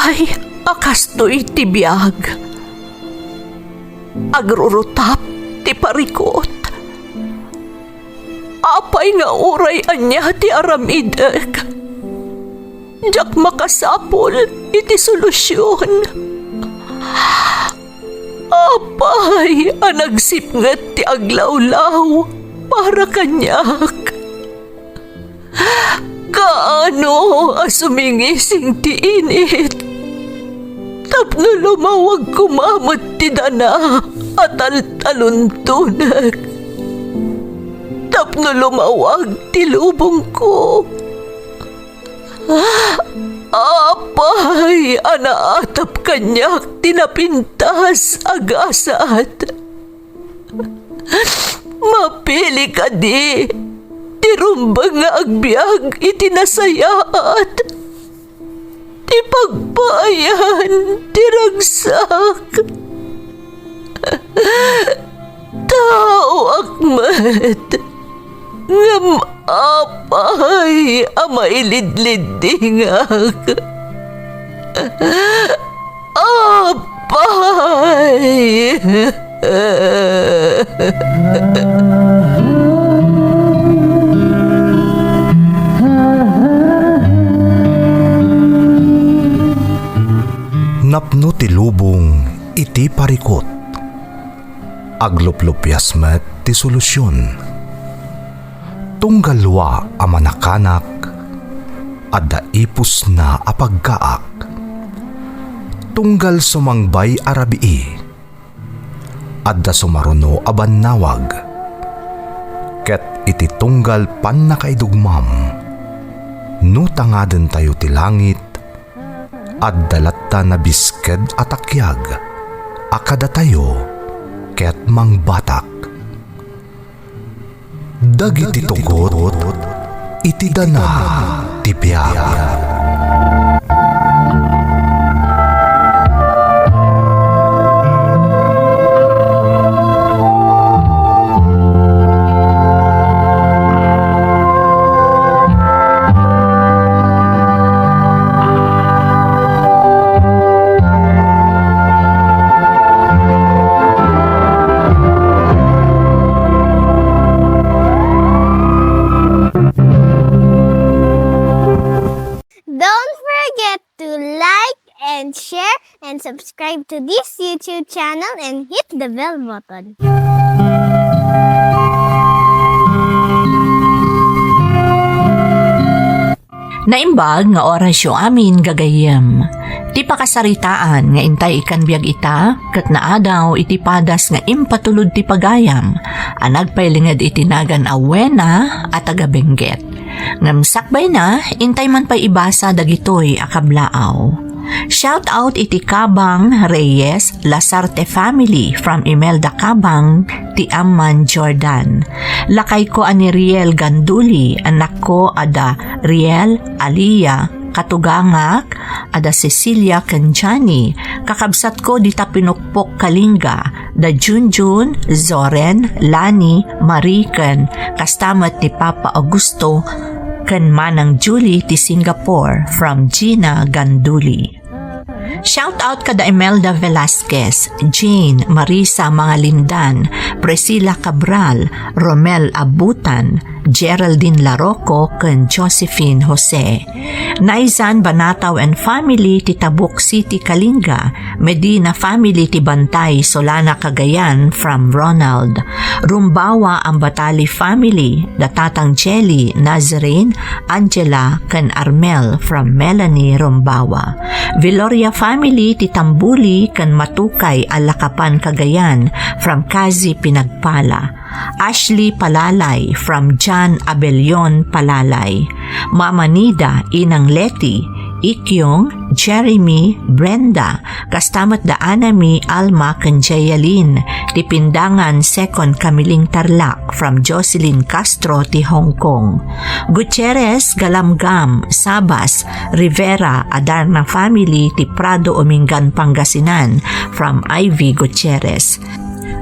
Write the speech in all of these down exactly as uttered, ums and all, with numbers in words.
Ay, a kastoy ti biag. Agrurutap ti parikut. Apay nga uray ania ti aramidek, diak makasapul iti solusion. Apay a nagsipnget ti aglawlaw para kaniak? Kaano a sumingising ti init tapno lumawag koma met ti dana a taltaluntonek, tapno lumawag ti lubongko? Apay a naatap kaniak ti napintas a gasat? Mapili kadi ti rumbeng nga agbiag iti nasayaat, ti pagpaayan ti ragsak? Taoak met, ngem apay a mailidliddingak? Apay! Napno ti lubong iti parikut. Agluplupias met ti solusion. Tunggal dua a manakanak, adda ipusna a pagkaak. Tunggal sumangbay a rabii, adda sumaruno a bannawag. Ket iti tunggal pannakaidugmam, no tangadentayo ti langit, adda latta nabisked a takiag a kadatayo ket mangbatak. Dagiti tugot iti dana ti biag. Don't forget to like and share and subscribe to this YouTube channel and hit the bell button. Naimbag nga orasyo amin, gagayyem. Ti pakasaritaan nga intay ikkan biag ita, ket naadaw iti padas nga impatulod ti pagayam a nagpailinged iti nagan a Wena a taga Benguet. Ngem sakbayna, intay man pay ibasa dagitoy a kablaaw. Shout out iti Kabang Reyes Lasarte family from Imelda Kabang ti Amman, Jordan. Lakayko a ni Riel Ganduli, anakko a da Riel, Alia, katugangak a da Cecilia ken Johnny, kakabsatko dita Pinukpok, Kalinga, da Junjun, Zoren, Lani, Marie ken kasta met ni Papa Augusto ken Manang Julie ti Singapore, from Gina Ganduli. Shout out kada Imelda Velasquez, Jane, Marisa Mangalindan, Priscilla Cabral, Romel Abutan, Geraldine Larocco ken Josephine Jose. Naizan Banatao and family ti Tabuk City, Kalinga, Medina family ti Bantay, Solana, Cagayan, from Ronald. Rumbawa Ambatali family, da Tatang Jelly, Nazarene, Angela, ken Armel, from Melanie Rumbawa. Viloria family ti Tambuli ken Matukay, Alacapan, Cagayan, from Kazi Pinagpala. Ashley Palalay from John Abelion Palalay, Mama Nida, Inang Leti, Ikyong, Jeremy, Brenda, kasta met da Anami, Alma, ken Jayalyn, ti Pindangan, Second Camiling, Tarlac, from Jocelyn Castro ti Hong Kong. Gutierrez, Galamgam, Sabas, Rivera, Adarna family ti Prado, Umingan, Pangasinan, from Ivy Gutierrez.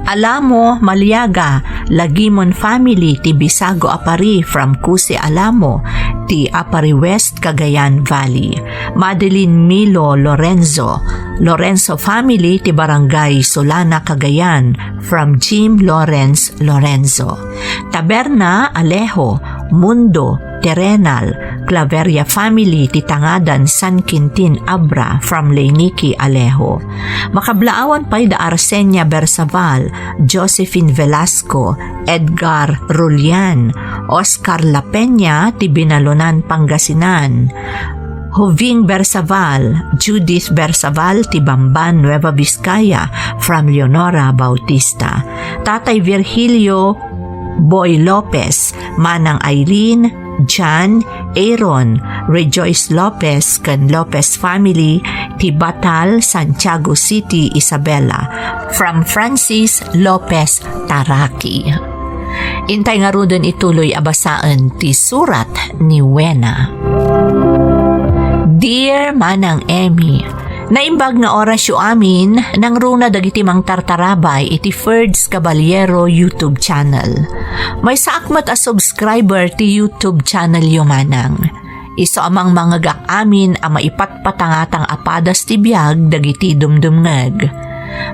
Alamo, Maliaga, Lagimon family ti Bisago a Pari from Cuse Alamo, ti Aparri West, Cagayan Valley. Madeline Milo Lorenzo, Lorenzo family ti Barangay Solana, Cagayan, from Jim Lawrence Lorenzo. Taberna Alejo, Mundo, Terenal, Claveria family ti Tangadan, San Quintin, Abra, from Leynicki Alejo. Makablaawan pay da Arsenia Bersaval, Josephine Velasco, Edgar Rulian, Oscar La Peña ti Binalonan, Pangasinan, Joving Bersaval, Judith Bersaval ti Bamban, Nueva Vizcaya, from Leonora Bautista. Tatay Virgilio Boy Lopez, Manang Aileen, John, Aaron, Rejoice Lopez, ken Lopez family ti Batal, Santiago City, Isabela, from Francis Lopez Taraki. Intay ngaruden ituloy a basaen ti surat ni Wena. Dear Manang Emmy, naimbag nga orasyo amin, nangruna dagiti mangtartarabay iti Ferds Caballero YouTube channel. Maysaak met a subscriber ti YouTube channelyo, Manang. Isu a mangmangegak amin a maipatpatangatang a padas ti biag dagiti dumdumngeg.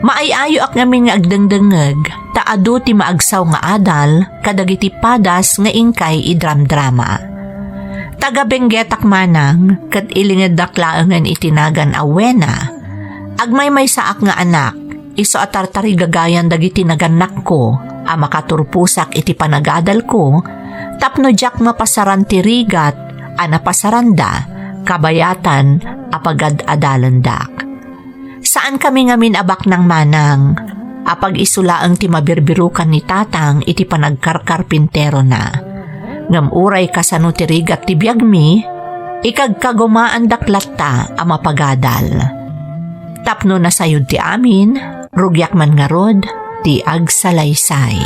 Maay-ayoak ngamin nga agdengdengngeg, ta adu ti maagsaw nga adal kadagiti padas nga inkay idramdrama. Taga Benguetak, Manang, ket ilingeddak laengen iti nagan a Wena. Agmaymaysaak nga anak, isu a tartarigagayan dagiti nagannakko a makaturposak iti panagadalko tapno diak mapasaran ti rigat a napasaranda kabayatan a pagad-adalendak. Saankami ngamin a baknang, Manang, a pag-isu laeng ti mabirbirukan ni Tatang iti panagkarkarpinterona. Ngem uray kasano ti rigat ti biagmi, ikagkagumaandak latta a mapagadal. Tapno nasayod ti amin, rugiak man ngarud ti agsalaysay.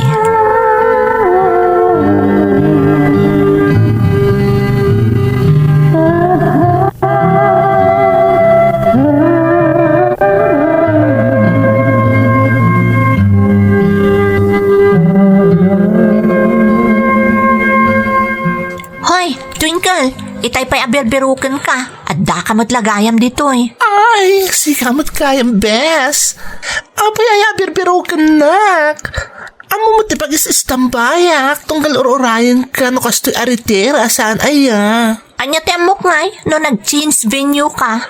Hoy, Twinkle, itay pay a birbirukenka. Addaka met la gayam ditoy. Ay, sika met gayam, bes. Apay aya a birbirukennak? Ammom met ti pagis-istambayak, tunggal ur-urayenka no kastoy a ritira a saan aya. Ania ti ammok ngay no nag-change venue ka?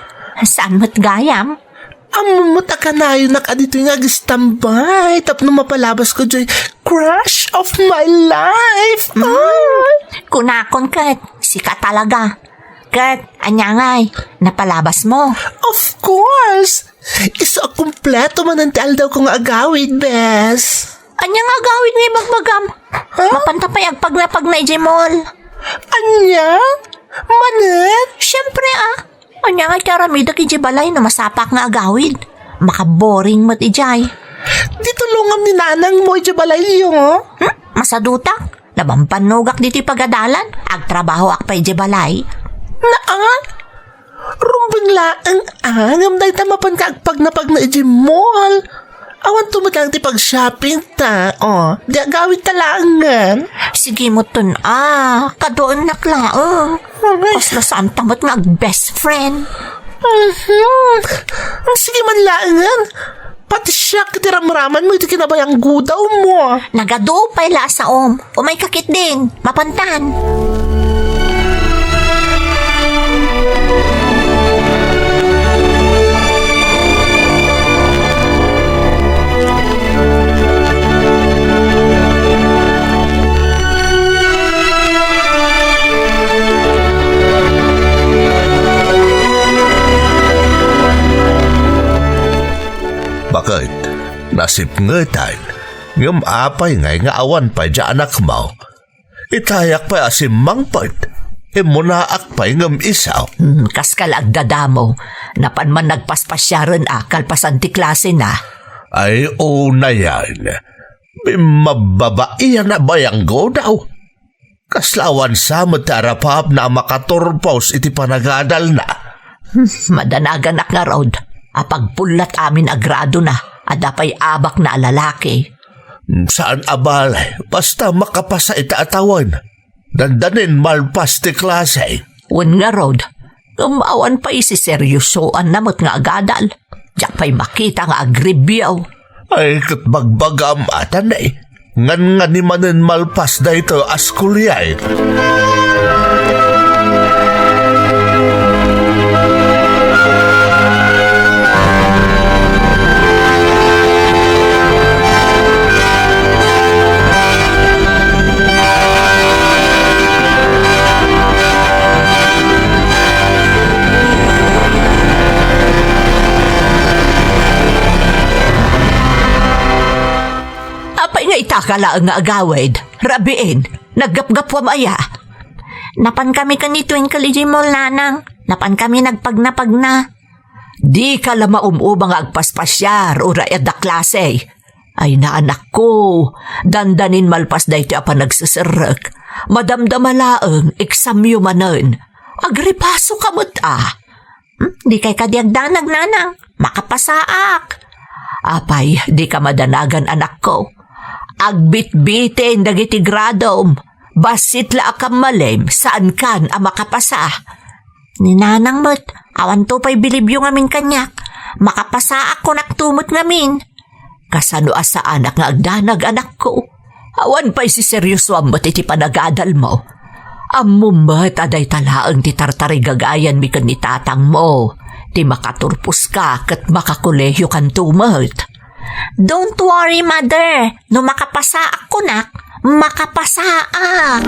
Saan met gayam? Ammom met a kanayonak a ditoy nga agistambay tapno mapalabasko diay crush of my life. Mm. Ay! Kunakon ket, sika talaga. Ket, ania ngay, napalabasmo? Of course! Isu a kumpleto manen ti aldawko nga agawid, bes. Ania nga agawid nga ibagbagam? Ha? Mapanta pay agpagnapagna idiay mall. Ania? Manen? Siempre, ah. Ania nga ti aramidek idiay balay no masapak nga agawid? Makaboring met idiay. Di tulongam ni nanangmo idiay balayyo. Hmm? Masadutak? Nabambannogak ditoy pagadalan, agtrabahoak pay idiay balay. Naa? Rumbeng laeng, ah, ngem dayta mapanka agpagnapagna idiay mall. Awan to met laeng ti pag-shopping ta. Oh, di agawid ta laengen. Sige mo ton, ah, kaduennak laeng. Agay. Kasla saan ta met nga ag-best friend. Mhm. Sige man laengen. Pati siak ti ramramanmo iti kinabayanggudaw mo. Nagadu pay la a saom. Umayka ketdin. Mapantan. Baket, nasipngetan, ngem apay ngay nga awan pay diay anakmo? Itayak pay a simmangpet, immunaak pay ngem isu. Hmm, kaskala agdadamo, napan man nagpaspasiaren a kalpasan ti klasena. Ay, unayen, bimmababaian a bayanggudaw. Kasla awan sa met ti arapapna a makaturpos iti panagadalna. Hmm, madanaganak ngarud a pagpullat amin a gradona, adda pay abakna a lalaki. Saan a bale, basta makapasa ita a tawen. Dandanin malpas ti klase. Wen ngarud, ngem awan pay siseryosoanna met nga agadal. Diak pay makita nga agribbiaw. Ay, ket bagbagam, atan, eh. Ngan-ngani manen malpas daytoy a skuliay. Apay nga itaka laeng nga agawid? Rabiin, naggapgapuam aya? Napankami ken ni Twinkle idiay mall, nanang. Napankami nagpagnapagna. Dika la maum-uba nga agpaspasiar uray adda klase. Ay, anakko, dandanin malpas daytoy a panagseserrek. Madamdama laeng, eksamyo manen. Agripasoka met a. Hmm, dikay kadi agdanag, nanang. Makapasaak. Apay, dika madanagan, anakko. Agbitbitin dagiti gradom. Bassit la a kammalem, saankan a makapasa. Ni nanang met, awanto pay bilibyo ngamin kaniak. Makapasaak kunakto met ngamin. Kasano a saanak nga agdanag, anakko? Awan pay siseryosoam met iti panagadalmo. Ammom met a dayta laeng ti tartarigagayanmi ken ni tatangmo, ti makaturposka ket makakolehiokanto met. Don't worry, mother. No makapasaak kunak, makapasaak.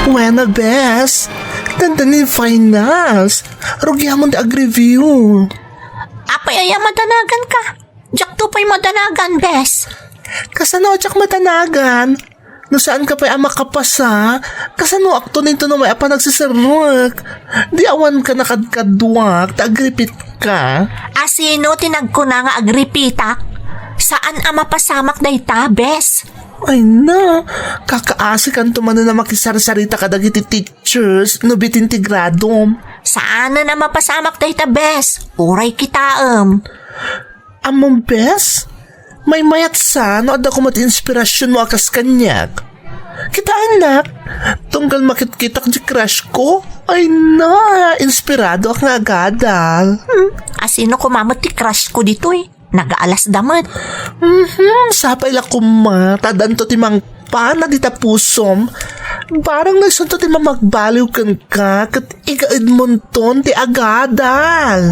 Bueno, bes. Dandanin finals. Rugiamon ti agreview. Apay aya madanagan ka? Diakto pay madanagan, bes. Kasano diak madanagan? No saanka pay a makapasa, kasanoakto ninto no may a panagsiserrek? Di awanka nakadkaduak, ta agripitka. A sino ti nagkuna nga agripitak? Saan a mapasamak dayta, bes? Ay na, kakaasikanto manen a makisarsarita kadagiti teachers no bitin ti gradom. Saanen a mapasamak dayta, bes. Uray kitaem. Ammom, bes? Maymayat sa no adda koma ti inspirasionmo a kas kaniak. Kitaennak, tunggal makitkitak ti crush ko. Ay na, inspiradoak nga agadal. Hmm, a sino koma met ti crush ko ditoy? Nagaalasda met. Mhm, sapay la koma, ta addanto ti mangpana dita pusom. Barang nagsanto ti mamagbaliw kenka, ket igaedmonton ti agadal.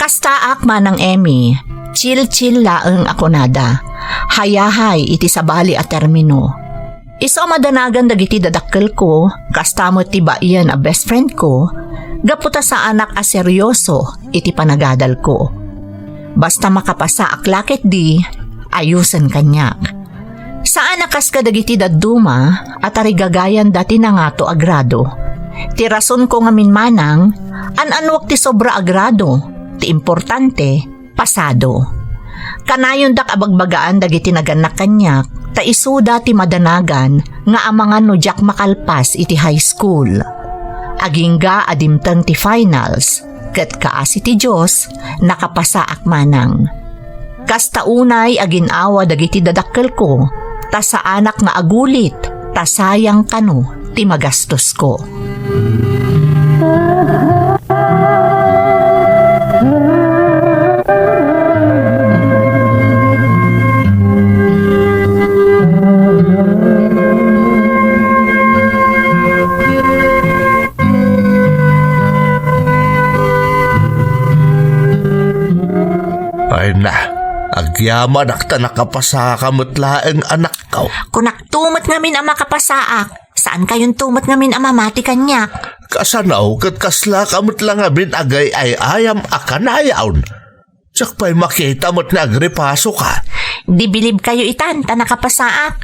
Kastaak, Manang Emmy, chill-chill laeng a kunada. Hayahay iti sabali a termino. Isu a madanagan dagiti dadakkelko, kasta met ti baien a best friendko, gapu ta saanak a seryoso iti panagadalko. Basta makapasaak la ketdi, ayusen kaniak. Saan a kas kadagiti dadduma a tarigagayanda ti nangato a grado. Ti rasonko ngamin, Manang, an-anuak ti sobra a grado, ti importante, pasado. Kanayondak a bagbagaan dagiti nagannak kaniak, ta isuda ti madanagan nga amangan no diak makalpas iti high school. Agingga a dimteng ti finals, ket kaasi ti Dios, nakapasaak manang. Kasta unay a gin-awa dagiti dadakkelko, ta saanak nga agulit, ta sayang kano ti magastosko. Agyamanak ta nakapasaaka met laeng, anakko. Kunakto met ngamin a makapasaak. Saankayonto met ngamin a mamati kaniak. Kasano ket kaslaka met la ngamin agay-ay-ayam a kanayon? Diak pay makita met nga agripasoka. Di bilibkayo itan ta nakapasaak.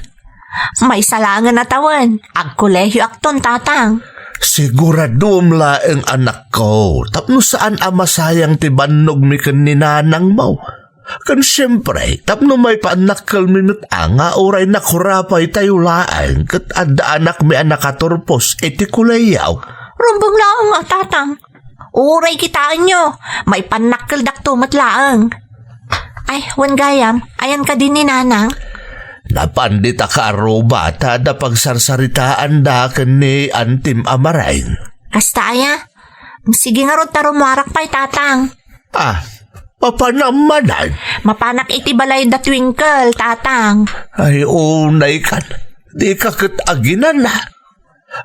Maysa laengen a tawen, agkolehioakton, Tatang. Siguraduem laeng, anakko, tapno saan a masayang ti bannogmi ken ni nanangmo. Ken siempre, tapno maipannakkelmi met a nga uray nakurapaytayo laeng ket adda anakmi a nakaturpos iti kolehiyo. Rumbeng laeng a, Tatang. Uray kitaenyo, maipannakkeldakto met laeng. Ay, wen gayam, ayan kadi ni Nanang? Napan dita kaarruba ta adda pagsarsaritaanda ken ni antim a marain. Kasta aya? Sige ngarud ta rummuarak pay, Tatang. Ah, mapanam manen? Mapanak iti balay da Twinkle, Tatang. Ay, unay kan. Dika ket aginana.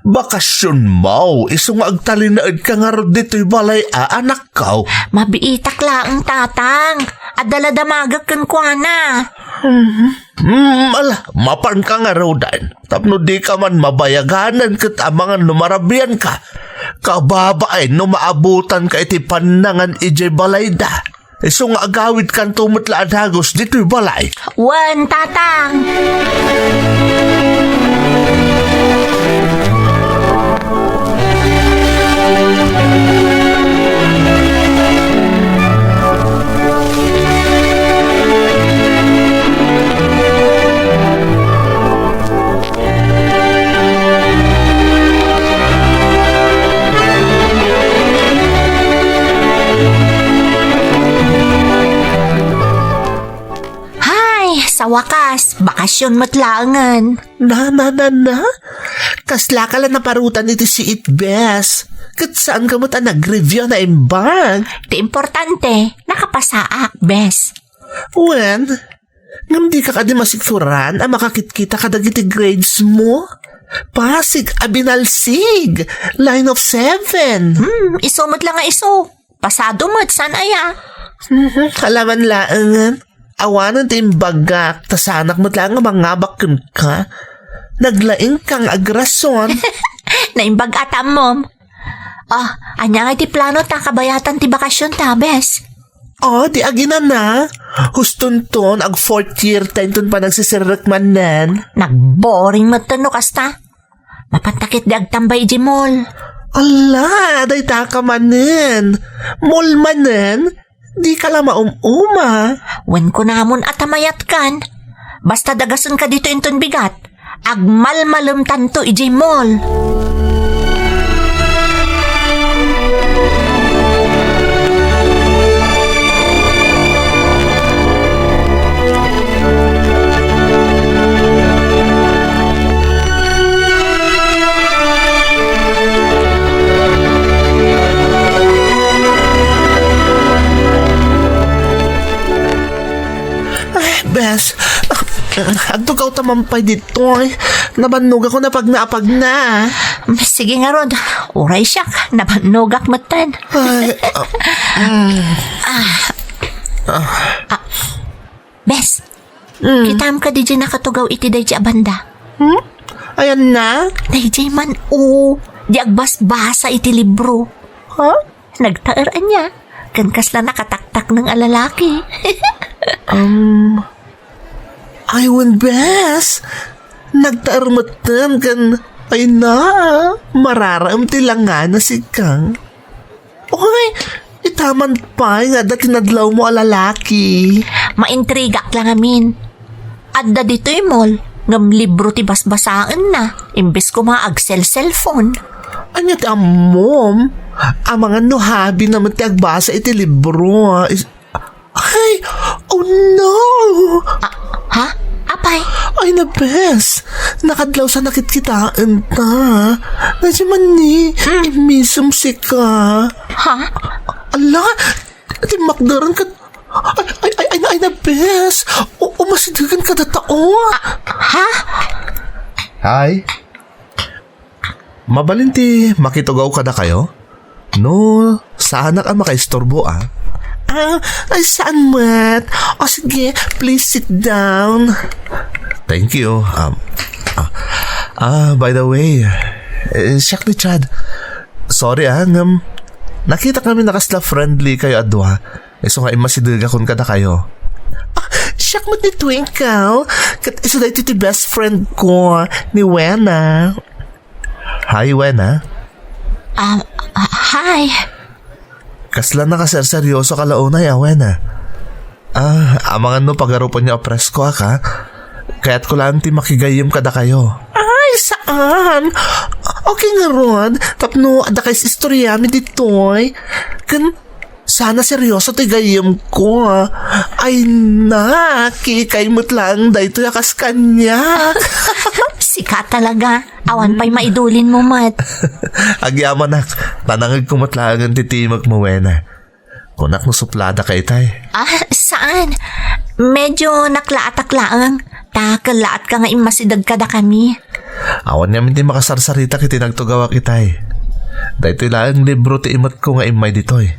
Bakasionmo, isu nga agtalinaedka ngarud ditoy balay a, anakko. Mabiitak laeng, Tatang. Adda la damagek kenkuana. Hmm, ala, mapanka ngaruden. Tapno dika man mabayaganen ket amangan no marabianka. Kababain no maabutanka iti pannangan idiay balayda. Isu nga agawidkanto met la a dagus ditoy balay. Wen, Tatang. Hay, sa wakas, bakasion met laengen. Na, na, na, na? Kaslaka la naparutan iti siit, bes. Ket saanka met a nag-review a naimbag? Ti importante, nakapasaak, bes. Wen, ngem dika kadi masiguran a makakitkita kadagiti grades mo? Pasig a binalsig, line of seven. Hmm, isu met la nga isu. Pasado met, saan aya? Mhm, ala man laengen. Awanen ti imbagak, ta saanak met laeng a mangabak kenka. Naglaingka nga agrason. Naimbag a ta ammom. Ah, ania nga iti plano ta kabayatan ti bakasion ta, bes? Oh, di aginana. Hustonton, ag fourth year ta inton panagsisirrek manen. Nagboring met no kasta. Mapanta ket di agtambay idiay mall. Ala, dayta ka manen. Mall manen? Di ka la maum-uma. Wen kunamon a ta mayatkan. Basta dagasenka ditoy inton bigat. Agmalmalemtanto idiay mall. Ay, bes. Agtugaw ta man pay ditoy. Nabannogak no apagna-apagna. Sige ngarud. Uray siak, nabannogak metten. Ay, ah, mm. Ah. Ah. Bes, mm, kitaem kadi diay nakatugaw iti daydi a banda? Hmm? Ayanna? Daydi man, o, di agbasbasa iti libro. Ha? Nagtaer ania? Ken kasla nakataktakneng a lalaki. Um, ay, wen, bes. Nagtaer metten ken, ay na, mararaem ti langana, sika. Oy, itaman pay nga adda ti nadlawmo a lalaki. Maintrigak la ngamin. Adda ditoy mall, ngem libro ti basbasaenna, imbes koma agselselpon. Ania ti ammom? Amangan no hobby na met ti agbasa iti libro, ah. Is-, ay, oh no! Ah, ha? Apay? Ay, na, bes. Nakadlaw sa nakitkitaen ta. Nadya man ni, hmm, immisem, sika. Ha? Ala, timmakderen ket, ay, ay, ay, ay, na, ay, na, bes. O, umasidegen kada tao. Ah, ha? Hi. Mabalin ti makitugaw kadakayo? No, saanak a makaisturbo, a? Ah, ay, saan met? O sige, please sit down. Thank you. Um, ah, ah, by the way, eh, siak ni Chad. Sorry ah, ngem nakita kami nakasla friendly kayo a dua. Isu nga immasidegakon kadakayo. Ah, siak met ni Twinkle. Ket isu daytoy ti best friend ko, ni Wena. Hi, Wena. Ah, ah, hi. Kasla nakaserseryoso ka la unay, a Wena. Ah, amangan no pagaruponyo a presko a ka. Kayatko laeng ti makigayyem kadakayo. Ay, saan? Okay ngarud, tapno adda kay istoriami ditoy. Ken sana seryoso ti gayyemko. Ay, nakikay met laeng daytoy a kas kaniak. Sika talaga. Awan pay maidulinmo met. Agyamanak, ta nangegko met laengen ti timekmo, Wena. Kunak no suplada ka itay. Ah, saan? Medyo naklaatak laeng. Ta kellaatka nga immasideg kadakami. Awan ngamin ti makasarsaritak iti nagtugawak itay. Daytoy laeng libro ti imetko nga immay ditoy.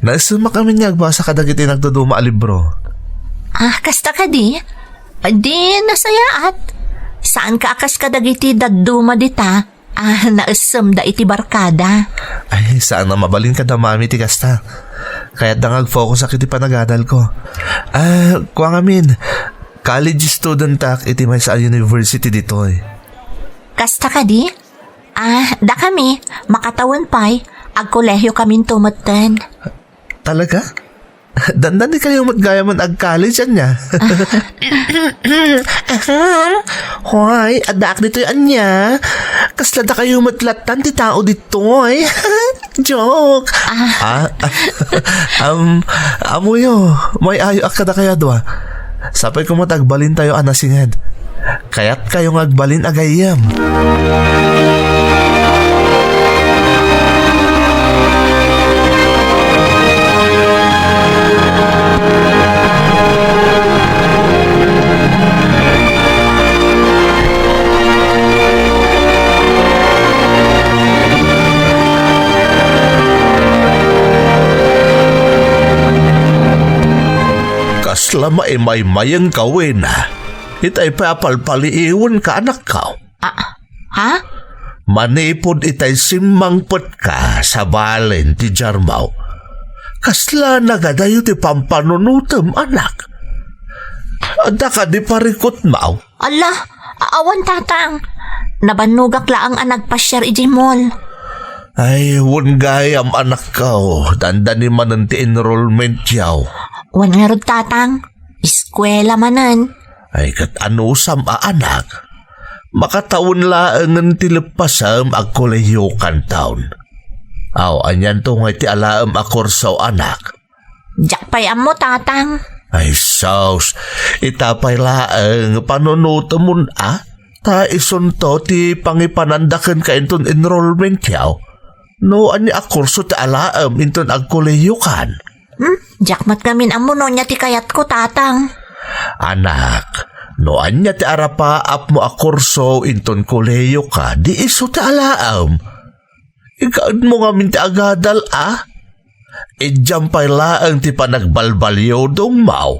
Naissumak amin nga agbasa kadagiti nagduduma a libro. Ah, kasta kadi? Di nasayaat. Saanka a kas kadagiti dadduma dita? Ah, naissemda iti barkada. Ay, saan a mabalin kada mami ti kasta. Kayatda nga agfokusak iti panagadalko. Ah, kua ngamin, college studentak iti maysa a university ditoy. Kasta kadi? Ah, dakami, makatawen pay, agkolehiokaminto metten. Talaga? Dandani kayo met gayamen ag-college, ania? Ahem. Hoy, addaak ditoy, ania? Kasla dakayo met lattan ti tao ditoy. Joke. Ah, ah, um, amoyo, may ayo ak kadakayo a dua. Sapay koma ta agbalintayo a nasinged. Kayatkayo nga agbalin a gayyem. Kasla maimaymayeng ka, Wena. Itay pay a palpaliiwenka, anakko. Ah, ha? Manipud itay simmangpetka sa balen ti Jarmaw, kasla nagadayo ti pampanunotem, anak? Adda kadi parikutmaw? Ala, awan, tatang. Nabannogak laeng a nagpasiar idiay mall. Ay, wen gayam, anakko, dandani manen ti enrollment yaw. Wen ngarud, tatang. Eskuela manen. Ay, ket anusam a anak? Makatawen laengen ti leppasem agkolehiyokanton. Aw, anianto ngay ti alaem a kurso, anak? Diak pay ammo, tatang. Ay, sus, ita pay laeng panunotemon a? Ta isunto ti pangipananda kenka inton enrollment yaw. No ania a kurso ti alaem inton agkolehiyokan? Hmm? Diak met ngamin ammo no ania ti kayatko, tatang. Anak, no ania ti arapaapmo a kurso inton kolehiyoka, di isu ti alaem. Ikaedmo ngamin ti agadal a? Idiam pay laeng ti panagbalbaliwdongmaw.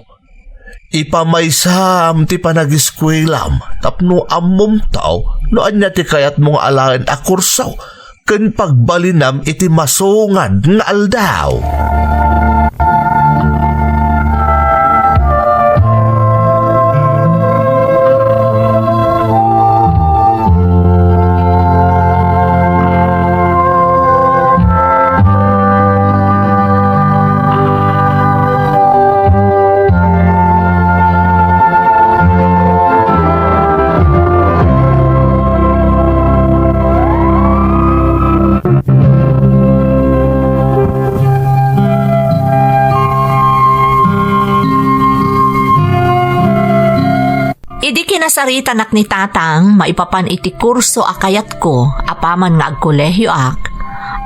Ipamaysam ti panagiskuelam tapno ammomto no ania ti kayatmo nga alaen a kurso ken pagbalinam iti masungad nga aldaw. Idi kinasaritanak ni tatang maipapan iti kurso a kayatko apaman nga agkolehioak,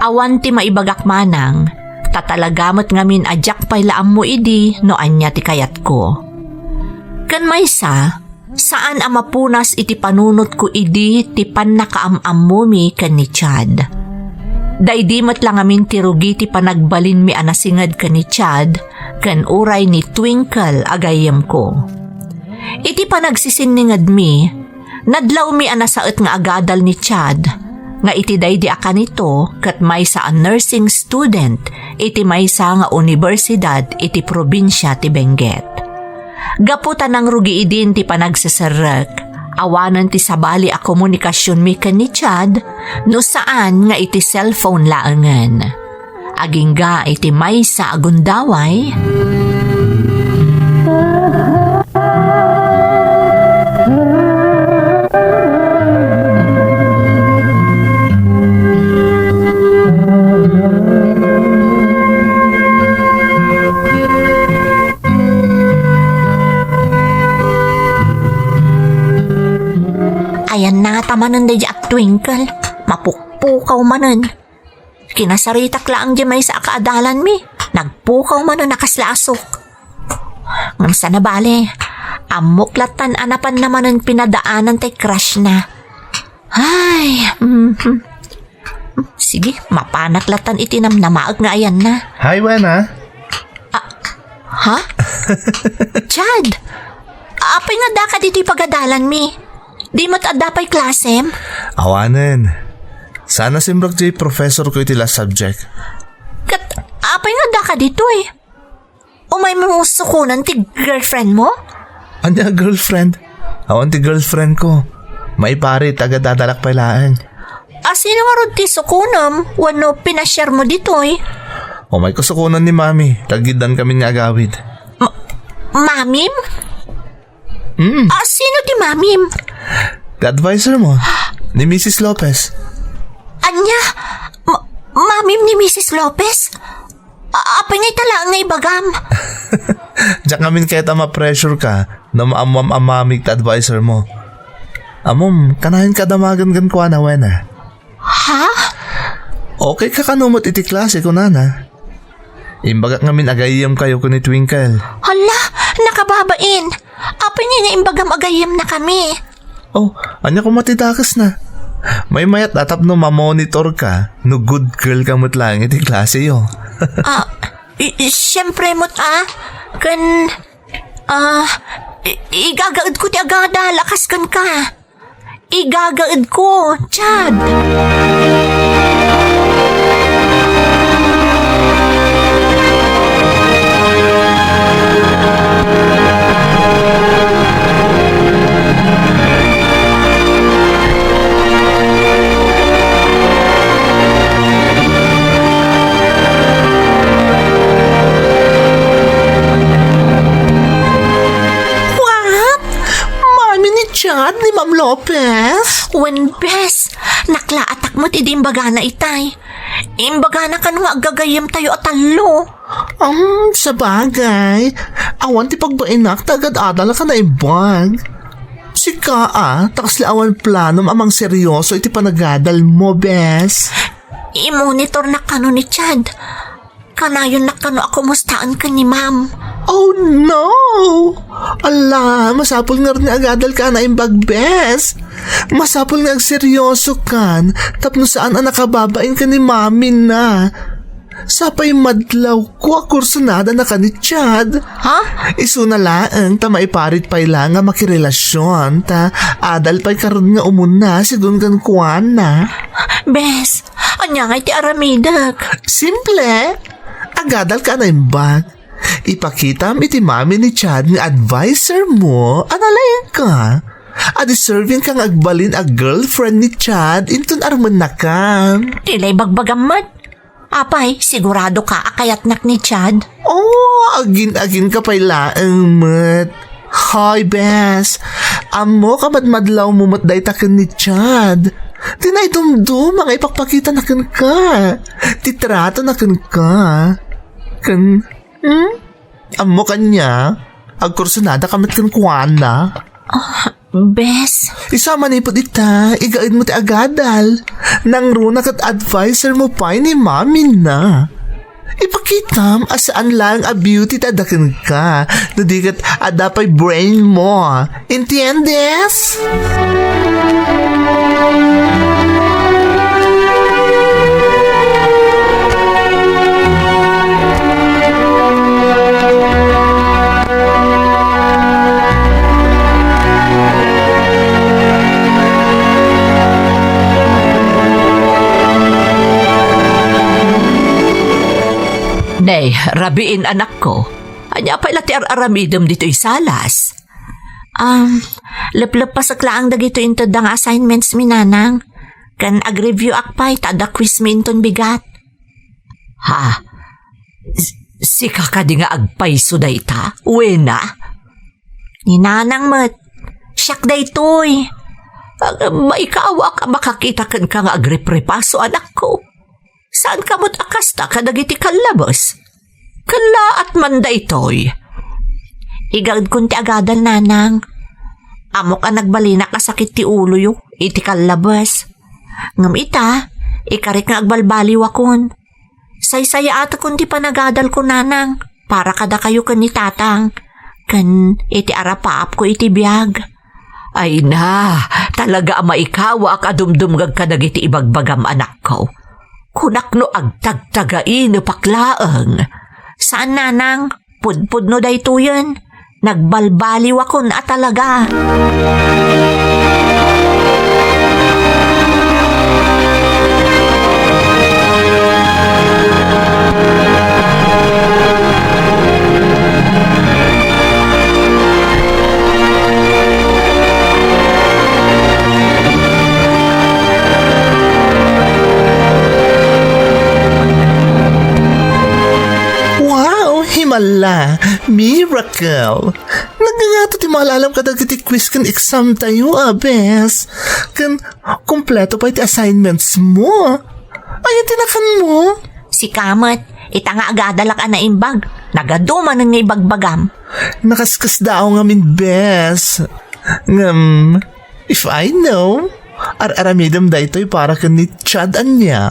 awan ti maibagak manang, ta talaga met ngamin a diak pay la ammo idi no ania ti kayatko. Ken maysa, saan a mapunas iti panunotko idi ti pannakaam-ammomi ken ni Chad. Daydi met la ngamin ti rugi ti panagbalinmi a nasinged ken ni Chad ken uray ni Twinkle a gayyemko. Iti panagsisinningedmi, nadlawmi a nasaet nga agadal ni Chad, nga iti daydi a kanito ket maysa a nursing student iti maysa nga universidad iti probinsia ti Benguet. Gapu ta nangrugi idin ti panagseserrek, awanen ti sabali a komunikasionmi ken ni Chad no saan nga iti cellphone laengen. Agingga iti maysa a gundaway. Ayanna ngata manen daydi a Twinkle. Mapukpukaw manen. Kinasaritak laeng di maysa a kaadalanmi. Nagpukaw manen a kasla asuk. Ngem saan a bale, ammok lattan a napanna manen pinadaanan tay crush na. Ay, mhm. Sige, mapanak lattan iti namnamaek nga ayanna. Hi, Wena. Ah, ha? Chad! Apay nga addaka ditoy pagadalanmi? Di met adda pay klasem? Awanen. Saan a simrek ti professor ko iti last subject. Ket apay nga addaka ditoy? Umaymo sukonen ti girlfriend mo? Ania a girlfriend? Awan ti girlfriend ko. Maiparit, agadadalak pay laeng. A, sino ngarud ti sukonem wenno pinasiar mo ditoy? Umayko sukonen ni Mami, ta agiddan kami nga agawid. Ma-, mamim? Mm. A, sino ti mamim? Ti adviser mo, ni Missus Lopez. Ania? Ma-, mamim ni Missus Lopez? A-, apay nga ita laeng nga ibagam? Diak ngamin kayat a ma-pressure ka no maammoam a mamig ti adviser mo. Ammom, kanayon ka damagen kenkuana, Wena. Ha? Okay ka kano met iti klase, kunana. Imbagak ngamin a gayyemkayo ken ni Twinkle. Hala, nakababain. Apay nga imbagam a gayyemnakami? Oh, ania koma ti dakesna? Maymayat a tapno mamonitor ka no good girl ka met laeng iti klaseyo. Ah, i-, i-, siyempre met, ah. Ken, ah, i-, igagaedko ti agadal a kas kenka. Igagaedko, Chad! What? Mami ni Chad ni Ma'am Lopez? Wen, bes, naklaatak met idi imbagana itay. Imbagana kano nga aggagayyemtayo a tallo. Um, sabagay. Awan ti pagbainak ta agad-adal a ka naimbag. Sika, a, ta kasla awan planom a mangseryoso iti panagadal mo, bes. Imonitornak kano ni Chad. Kanayonnak kano a kumustaen ken ni Ma'am. Oh, no! Ala, masapul ngarud nga agadal ka a naimbag, bes. Masapul nga agseryoso kan, tapno saan a nakababain ken ni Mami na. Sapay madlawko a kursunada na kan ni Chad. Ha? Isuna laeng ta maiparit pay la nga makirelasion, ta adal pay karud nga umuna, sigun kenkuana. Bes, ania ngay ti aramidek? Simple. Agadal ka a naimbag. Ipakitam iti mami ni Chad nga adviser mo a nalaing ka. A deserving ka nga agbalin a girlfriend ni Chad inton armennakan. Ti la ibagbagam met. Apay, sigurado ka a kayatnak ni Chad? Oh, agin-agin ka pay laeng met. Hoy, bes. Ammo ka madmadlaw mo met dayta ken ni Chad. Ti naidumduma nga ipakpakita na kenka. Ti trato na kenka. Ken, hmm? Ammo kanya? Agkursunada ka met kenkuana? Ah, bes. Isu a manipud ita, igaed mo ti agadal. Nangruna ket adviser mo pay ni mami na. Ipakitam a saan laeng a beauty ti adda kenka, no di ket adda pay brain mo. Entiendes? Day, rabiin, anakko. Ania pay la ti ar-aramidem ditoy salas? Um, lepleppasek laeng dagitoy intedda nga assignments mi, nanang. Ken agreview ak pay ta adda quiz mi inton bigat. Ha? S-, sika kadi nga agpayso dayta, Wena? Ni nanang met. Siak daytoy. Ag-, maikawaak a makakita kenka nga agriprepaso, anakko. Saanka met a kasta kadagiti kallabes? Kallaat man daytoy. Igaedkon ti agadal, nanang. Ammok a nagbalinak a sakit ti uloyo iti kallabes. Ngem ita, ikarik nga agbalbaliwakon. Saysayaatekon ti panagadalko, nanang, para kadakayo ken ni tatang, ken iti arapaapko iti biag. Ay na, talaga a maikawaak a dumdumngeg kadagiti ibagbagam, anakko. Kunak no agtagtagainepak laeng. Saan, nanang, pudpudno daytoyen. Nagbalbaliwakon a talaga. Wow! Himala! Miracle! Nagangato ti maalam kadagiti quiz ken exam tayo, a, bes. Ken kompleto pay ti assignments mo. Ay, ti nakan mo? Sika met, ita nga agadalak a naimbag. Nagadu manen nga ibagbagam. Nakaskasdaaw ngamin, bes. Ngem, if I know, ar-aramidem daytoy para ken ni Chad ania.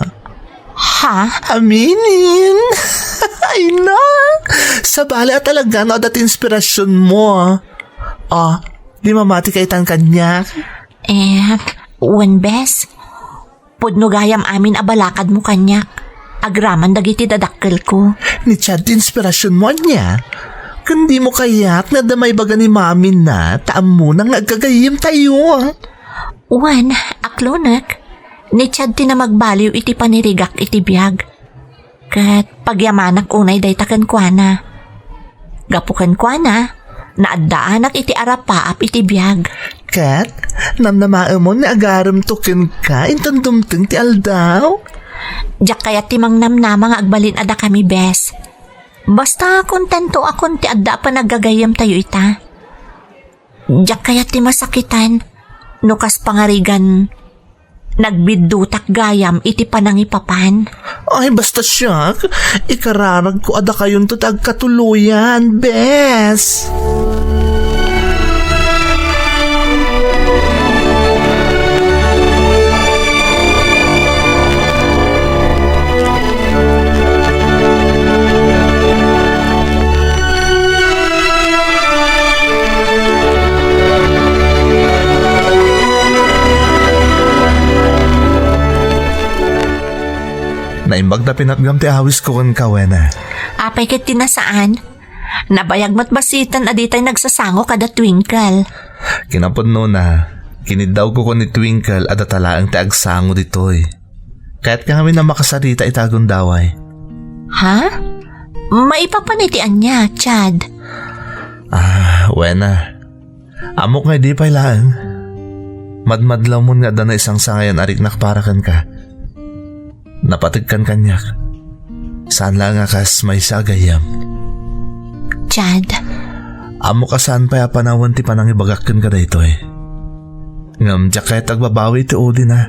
Ha? Aminin! Ay na! Sabali a talaga no adda ti inspirasyon mo. Ah, di mamati ka itan kaniak? Eh, wen, bes. Pudno gayam amin a balakad mo kaniak. Agraman dagiti dadakkelko. Ni Chad ti inspirasyon mo ania? Ken di mo kayat nga adda maibaga ni Mami na ta ammona nga agkagayyem tayo. Wen, aklonek. Ni Chad ti namagbaliw iti panirigak iti biag. Ket pagyamanak unay dayta kenkuana. Gapu kenkuana, naaddaanak iti arapaap iti biag. Ket namnamaemon nga agaremto kenka inton dumteng ti aldaw? Diak kayat ti mangnamnama nga agbalin a dakami, bes. Basta kontentoakon ti adda a panaggagayyemtayo ita. Diak kayat ti masakitan no kas pangarigan nagbiddutak gayam iti panangipapan. Ay, basta siak, ikararagko a dakayonto ti agkatuloyan, bes. Naimbag ta pinatgam ti awisko kenka, Wena. Apay ket ti nasaan? Nabayag met basiten a ditay nagsasango kada Twinkle. Kinapudnona, kiniddawko ken ni Twinkle a data laeng ti agsango ditoy. Kayatka ngamin a makasarita ita a gundaway. Ha? Maipapan iti ania, Chad? Ah, Wena. Ammok nga idi pay laeng. Madmadlawmon nga adda naisangsangayan a riknak para kenka. Napateg kan kaniak. Saan laeng a kas maysa a gayyem. Chad. Ammok a saan pay a panawen ti panangibagak kenka daytoy. Ngem diak kayat agbabawi iti ulina.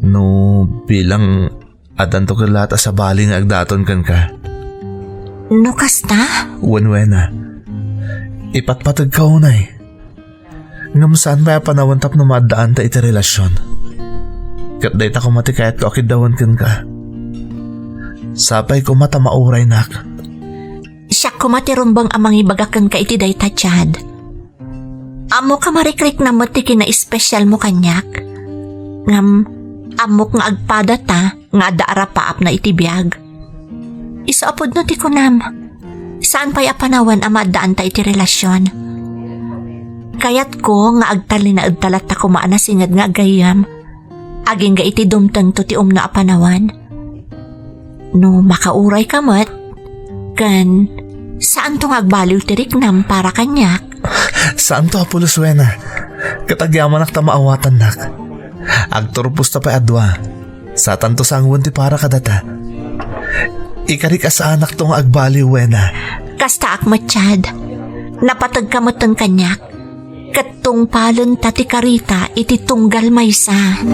No bilang addanto ket laat a sabali nga agdaton kenka. No kasta? Wen, Wena. Ipatpategka unay. Ngem saan pay a panawen tapno maaddaanta iti relasion. Ket dayta koma ti kayatko a kiddawen kenka. Sapay koma ta mauraynak. Siak koma ti rumbeng a mangibaga kenka iti dayta, Chad. Ammok a marikrikna met ti kinaespesialmo kaniak. Ngem, ammok nga agpadata nga adda arapaapna iti biag. Isu a pudno ti kunam, saan pay a panawen a maaddaanta iti relasion. Kayatko nga agtalinaedta latta koma a nasinged nga aggayyem, agingga iti dumtengto ti umno a panawen. No makaurayka met, Ken, saanto nga agbaliw ti riknam para kaniak? Saanto a pulos, Wena. Ket agyamanak ta maawatannak. Agturposta pay a dua. Satanto sangoen ti para kadata. Ikarik a saanakto nga agbaliw, Wena. Kastaak met, Chad. Napategka metten kaniak. Ket tungpalenta ti karita iti tunggal maysa.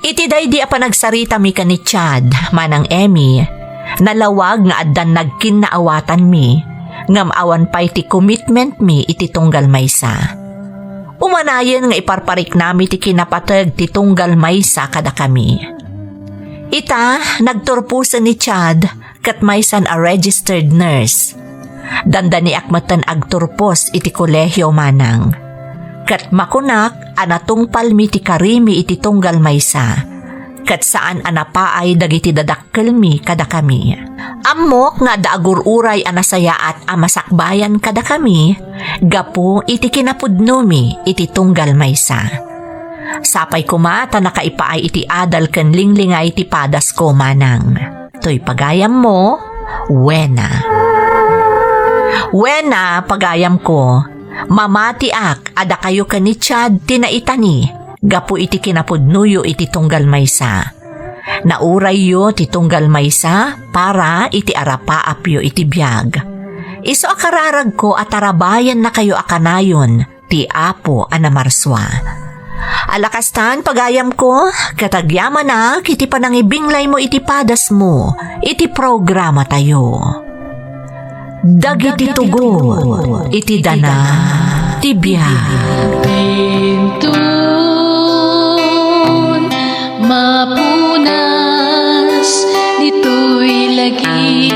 Iti daydi a panagsaritami ken ni Chad, Manang Emmy, nalawag nga addan nagkinnaawatanmi, ngem awan pay ti commitmentmi iti tunggal maysa. Umanayen nga iparpariknami ti kinapateg ti tunggal maysa kadakami. Ita, nagturposen ni Chad ket maysan a registered nurse. Dandaniak metten agturpos iti kolehio, Manang. Ket makunak a natungpalmi ti karimi iti tunggal maysa, ket saan a napaay dagiti dadakkelmi kadakami. Ammok nga adda agur-uray a nasayaat a masakbayan kadakami gapu iti kinapudnomi iti tunggal maysa. Sapay koma ta nakaipaay iti adal ken linglingay ti padasko, Manang. Toy pagayammo, Wena. Wena, pagayamko, mamatiak a dakayo ken ni Chad ti naitani gapu iti kinapudnoyo iti tunggal maysa. Naurayyo ti tunggal maysa para iti arapaapyo iti biag. Isu a kararagko a tarabayannakayo a kanayon ti Apo a namarsua. Ala kastan, pagayamko, ket agyamanak iti panangibinglaymo iti padasmo iti programatayo. Dagiti tugot iti dana ti biag. Inton mapunas ditoy lagi